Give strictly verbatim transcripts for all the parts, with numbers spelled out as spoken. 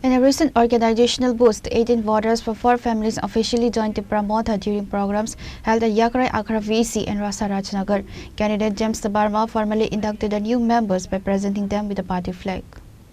In a recent organizational boost, eighteen voters for four families officially joined Tipra Motha during programs held at Yakrai Akhra V C in Rasa Rajnagar. Candidate James Debbarma formally inducted the new members by presenting them with the party flag.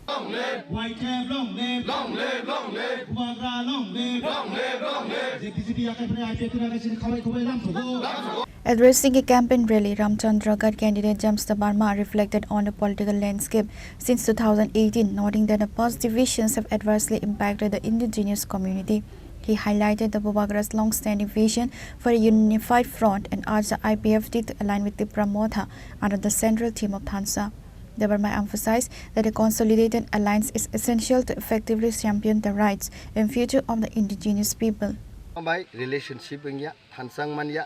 Long live! White cap, long live! Long live, long live! Bubagra, long live! Long live, long live! Je B J P yakai phre I P F T yakai sini khawai khawai lam thugo. Addressing a campaign rally, Ramchandra Garg candidate James Debbarma reflected on the political landscape since two thousand eighteen, noting that the past divisions have adversely impacted the indigenous community. He highlighted the Bubagra's long-standing vision for a unified front and urged the I P F T to align with Tipra Motha under the central theme of Thansa. Debbarma emphasized that a consolidated alliance is essential to effectively champion the rights and future of the indigenous people. Bai relationship wngya, thansang manya.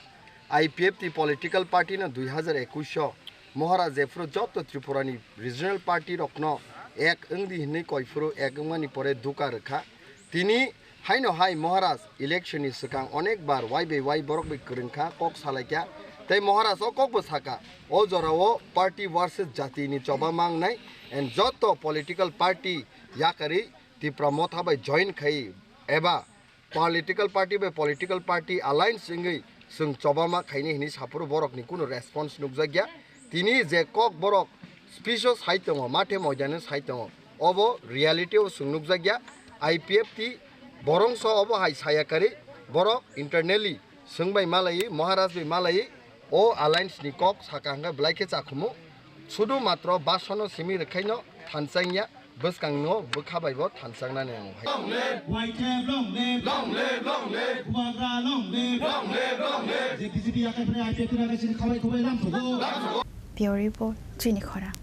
I P F T political party no dui hazar ekush o Maharaj jephuru joto Tripura ni regional party rok no ek wngdi hinwi koiphuru ek wngmani pore duka rwkha. Tini haino hai Maharaj election ni swkang onek bar wai bai wai borok bai kwrwngkha, kok salaikha. Tei Maharaj o kok bo saka, o jora o party versus jati ni choba mangnai and joto political party yakarwi Tipra Motha bai join khai eba political party bai political party alliance wngwi chwng chobama khaini hinwi saphuru borokni kunu response nukjakya. Tini je kok borok speech o sai tongo, mathe moidano sai tongo, obo reality o chwng nukjakya. I P F T borongso obo hai saya kari borok internally chwng bai malaiwi, Maharaj bai malaiwi, o alliance ni kok saka hwnkhe belai khe chakhumu. Sudu matro basono simi rwkhaino thanchangya, bwskangno bwkha baibo thanchaknani ang hai. Long live! White cap, long live! Long live, long live! Bubagra, long live! Long live, long live! Je B J P yakai phre I P F T yakai sini khawai khawai lam thugo. Bureau Report, Chini Khorang.